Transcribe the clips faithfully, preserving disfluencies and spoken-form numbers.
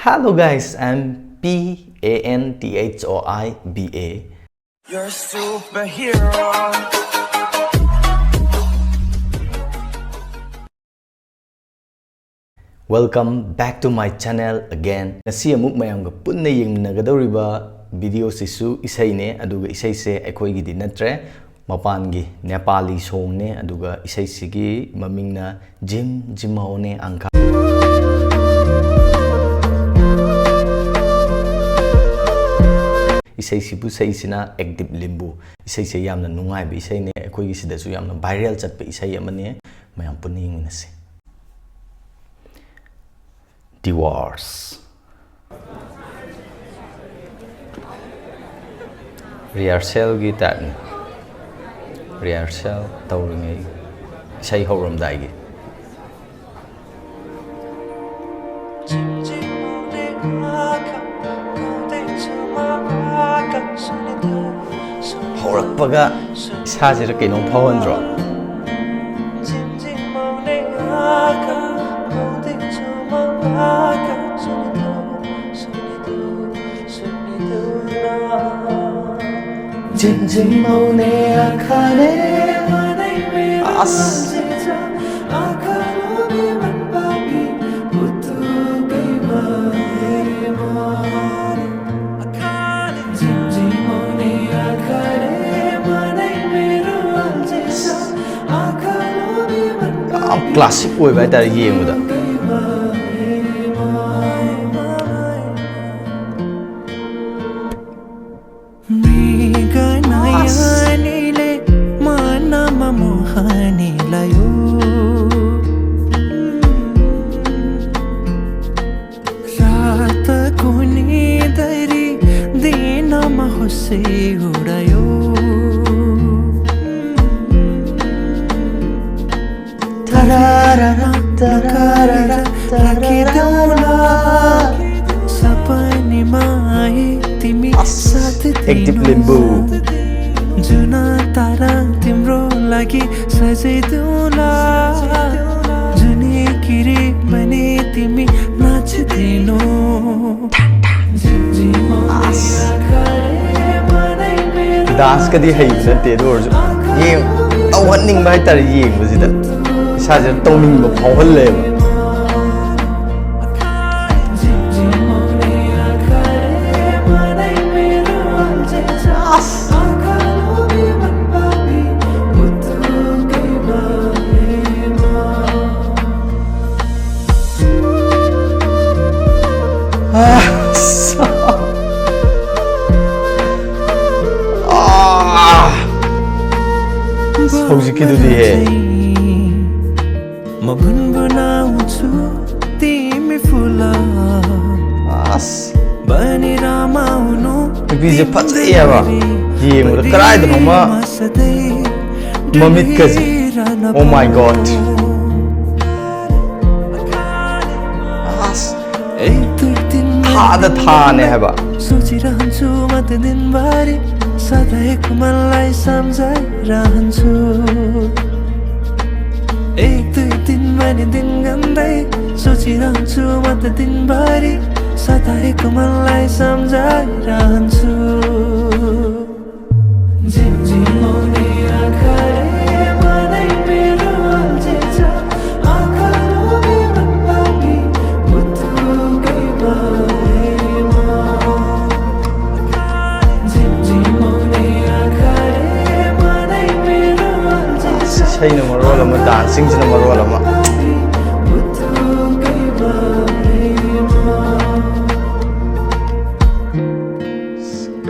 Hello guys, I'm P A N T H O I B A. You're a superhero. Welcome back to my channel again. ꯉꯁꯤ ꯑꯃꯨꯛ ꯃꯌꯥꯝꯒ ꯄꯨꯟꯅ ꯌꯦꯡꯃꯤꯟꯅꯒꯗꯧꯔꯤꯕ video ꯁꯤꯁꯨ ꯏꯁꯩꯅꯦ, ꯑꯗꯨꯒ ꯏꯁꯩꯁꯦ ꯑꯩꯈꯣꯏꯒꯤꯗꯤ ꯅꯠꯇ꯭ꯔꯦ, ꯃꯄꯥꯟꯒꯤ Nepali song ꯅꯦ, ꯑꯗꯨꯒ ꯏꯁꯩꯁꯤꯒꯤ ꯃꯃꯤꯡꯅ ꯖꯤꯝ ꯖꯤꯃꯧꯅꯦ ꯑꯪꯀꯥ꯫ ꯏꯁꯩꯁꯤꯕꯨ ꯁꯛꯏꯁꯤꯅ ꯑꯦꯛꯗꯤꯞ ꯂꯤꯝꯕꯨ꯫ ꯏꯁꯩꯁꯦ ꯌꯥꯝꯅ ꯅꯨꯡꯉꯥꯏꯕ ꯏꯁꯩꯅꯦ, ꯑꯩꯈꯣꯏꯒꯤ ꯁꯤꯗꯁꯨ ꯌꯥꯝꯅ viral ꯆꯠꯄ ꯏꯁꯩ ꯑꯃꯅꯦ, ꯃꯌꯥꯝ ꯄꯨꯟꯅ ꯌꯦꯡꯃꯤꯟꯅꯁꯤ꯫ Divorce꯫ Rehearsal ꯒꯤ type ꯅꯤ꯫ Rehearsal ꯇꯧꯔꯤꯉꯩ, ꯏꯁꯩ ꯍꯧꯔꯝꯗꯥꯏꯒꯤ꯫ ꯍꯧꯔꯛꯄꯒ ꯏꯁꯥꯁꯤꯗ ꯀꯩꯅꯣꯝ ꯐꯥꯎꯍꯟꯗ꯭ꯔꯣ? ꯑꯁ꯫ ꯌꯥꯝ classic ꯑꯣꯏꯕ ꯍꯥꯏꯇꯥꯔꯦ ꯌꯦꯡꯕꯗ꯫ Tarara, tarara, tarara। ꯑꯁ, ꯑꯦꯛꯗꯤꯞ ꯂꯤꯝꯕꯨ꯫ जुन तारा तिम्रो लागि सजाइदिउँला, जुनी किरी बने तिमी नाचिदिनु। ꯑꯁ꯫ ꯗꯥꯟꯁꯀꯗꯤ ꯍꯩꯕ ꯅꯠꯇꯦ, ꯑꯗꯨ ꯑꯣꯏꯔꯁꯨ ꯌꯦꯡ-, ꯇꯧꯍꯟꯅꯤꯡꯕ ꯍꯥꯏꯇꯥꯔꯦ꯫ ꯌꯦꯡꯕꯁꯤꯗ ꯏꯁꯥꯁꯤꯗ ꯇꯧꯅꯤꯡꯕ ꯐꯥꯎꯍꯜꯂꯦꯕ꯫ ꯑꯁ꯫ ꯑꯁ꯫ ꯑꯥ꯫ ꯍꯧꯖꯤꯛꯀꯤꯗꯨꯗꯤ ꯍꯦ꯫ म गुनगुनाउँछु तिमी फुल। ꯑꯁ। बनेर आउनु ꯅꯨꯄꯤꯁꯦ ꯐꯖꯩ ꯍꯥꯏꯕ꯫ ꯌꯦꯡꯕꯗ ꯀꯗꯥꯏꯗꯅꯣꯃ ꯃꯃꯤꯠꯀꯁꯦ꯫ Oh my God꯫ ꯑꯁ꯫ एक दुई तिन ꯊꯥꯗ ꯊꯥꯅꯦ ꯍꯥꯏꯕ꯫ सोचिरहन्छु म त दिनभरि सधैँको मनलाई सम्झाइरहन्छु। एक दुई तिन भने दिन गन्दै सोचिरहन्छु म त दिनभरि सधैँको मनलाई सम्झाइरहन्छु। झिमझिमाउने आँखाले मनै मेरो अल्झिन्छ। आँखा लोभे मन पापी मुटुकै बारेमा। झिमझिमाउने आँखाले मनै मेरो अल्झिन्छ। ꯏꯁꯩꯅ ꯃꯔꯣꯜ ꯑꯃ, ꯗꯥꯟꯁꯤꯡꯁꯤꯅ ꯃꯔꯣꯜ ꯑꯃ꯫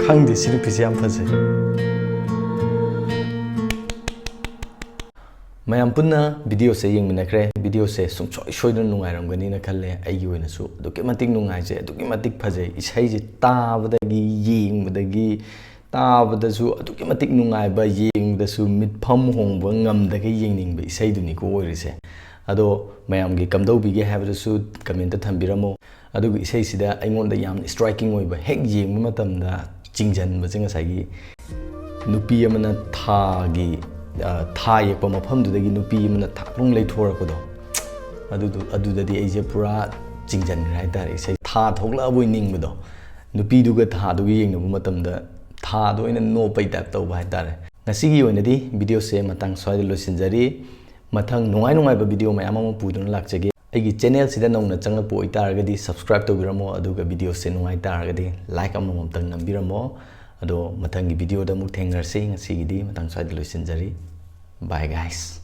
ꯈꯪꯗꯦ, ꯁꯤ ꯅꯨꯄꯤꯁꯦ ꯌꯥꯝ ꯐꯖꯩ꯫ ꯃꯌꯥꯝ ꯄꯨꯟꯅ ꯚꯤꯗꯤꯑꯣꯁꯦ ꯌꯦꯡꯃꯤꯟꯅꯈ꯭ꯔꯦ꯫ ꯚꯤꯗꯤꯑꯣꯁꯦ ꯁꯨꯡꯁꯣꯏ ꯁꯣꯏꯗꯅ ꯅꯨꯡꯉꯥꯏꯔꯝꯒꯅꯤꯅ ꯈꯜꯂꯦ꯫ ꯑꯩꯒꯤ ꯑꯣꯏꯅꯁꯨ ꯑꯗꯨꯛꯀꯤ ꯃꯇꯤꯛ ꯅꯨꯡꯉꯥꯏꯖꯩ, ꯑꯗꯨꯛꯀꯤ ꯃꯇꯤꯛ ꯐꯖꯩ꯫ ꯏꯁꯩꯁꯦ ꯇꯥꯕꯗꯒꯤ, ꯌꯦꯡꯕꯗꯒꯤ, ꯇꯥꯕꯗꯁꯨ ꯑꯗꯨꯛꯀꯤ ꯃꯇꯤꯛ ꯅꯨꯡꯉꯥꯏꯕ, ꯌꯦꯡꯕꯗꯁꯨ ꯃꯤꯠꯐꯝ ꯍꯣꯡꯕ ꯉꯝꯗꯈꯩ ꯌꯦꯡꯅꯤꯡꯕ ꯏꯁꯩꯗꯨꯅꯤꯀꯣ ꯑꯣꯏꯔꯤꯁꯦ꯫ ꯑꯗꯣ ꯃꯌꯥꯝꯒꯤ ꯀꯝꯗꯧꯕꯤꯒꯦ ꯍꯥꯏꯕꯗꯨꯁꯨ ꯀꯃꯦꯟꯇ ꯊꯝꯕꯤꯔꯝꯃꯣ꯫ ꯑꯗꯨꯒ ꯏꯁꯩꯁꯤꯗ ꯑꯩꯉꯣꯟꯗ ꯌꯥꯝꯅ striking ꯑꯣꯏꯕ, ꯍꯦꯛ ꯌꯦꯡꯕ ꯃꯇꯝꯗ ꯆꯤꯡꯁꯤꯟꯕꯁꯦ, ꯉꯁꯥꯏꯒꯤ ꯅꯨꯄꯤ ꯑꯃꯅ ꯊꯥꯒꯤ, ꯑ, ꯊꯥ ꯌꯦꯛꯄ ꯃꯐꯝꯗꯨꯗꯒꯤ ꯅꯨꯄꯤ ꯑꯃꯅ ꯊꯥꯛꯂꯨꯡ ꯂꯩꯊꯣꯔꯛꯄꯗꯣ, ꯑꯗꯨꯗꯨ, ꯑꯗꯨꯗꯗꯤ ꯑꯩꯁꯦ ꯄꯨꯔꯥ ꯆꯤꯡꯁꯤꯟꯈ꯭ꯔꯦ ꯍꯥꯏꯇꯥꯔꯦ꯫ ꯏꯁꯩ ꯊꯥ ꯊꯣꯛꯂꯛꯑꯕꯣꯏ ꯅꯤꯡꯕꯗꯣ, ꯅꯨꯄꯤꯗꯨꯒ ꯊꯥꯗꯨꯒ ꯌꯦꯡꯅꯕ ꯃꯇꯝꯗ ꯊꯥꯗꯣ ꯑꯣꯏꯅ ꯅꯣꯞꯄꯩ ꯇꯥꯏꯞ ꯇꯧꯕ ꯍꯥꯏꯇꯥꯔꯦ꯫ ꯉꯁꯤꯒꯤ ꯑꯣꯏꯅꯗꯤ ꯚꯤꯗꯤꯑꯣꯁꯦ ꯃꯇꯥꯡ ꯁ꯭ꯋꯥꯏꯗ ꯂꯣꯏꯁꯤꯟꯖꯔꯤ꯫ ꯃꯊꯪ ꯅꯨꯡꯉꯥꯏ ꯅꯨꯡꯉꯥꯏꯕ ꯚꯤꯗꯤꯑꯣ ꯃꯌꯥꯝ ꯑꯃ ꯄꯨꯗꯨꯅ ꯂꯥꯛꯆꯒꯦ꯫ ꯑꯩꯒꯤ ꯆꯦꯅꯦꯜꯁꯤꯗ ꯅꯧꯅ ꯆꯪꯂꯛꯄ ꯑꯣꯏꯇꯥꯔꯒꯗꯤ subscribe ꯇꯧꯕꯤꯔꯝꯃꯣ, ꯑꯗꯨꯒ ꯚꯤꯗꯤꯑꯣꯁꯦ ꯅꯨꯡꯉꯥꯏ ꯇꯥꯔꯒꯗꯤ like ꯑꯃꯃꯝꯇꯪ ꯅꯝꯕꯤꯔꯝꯃꯣ꯫ ꯑꯗꯣ ꯃꯊꯪꯒꯤ ꯚꯤꯗꯤꯑꯣꯗ ꯑꯃꯨꯛ ꯊꯦꯡꯅꯔꯁꯤ꯫ ꯉꯁꯤꯒꯤꯗꯤ ꯃꯇꯥꯡ ꯁ꯭ꯋꯥꯏꯗ ꯂꯣꯏꯁꯤꯟꯖꯔꯤ꯫ Bye guys꯫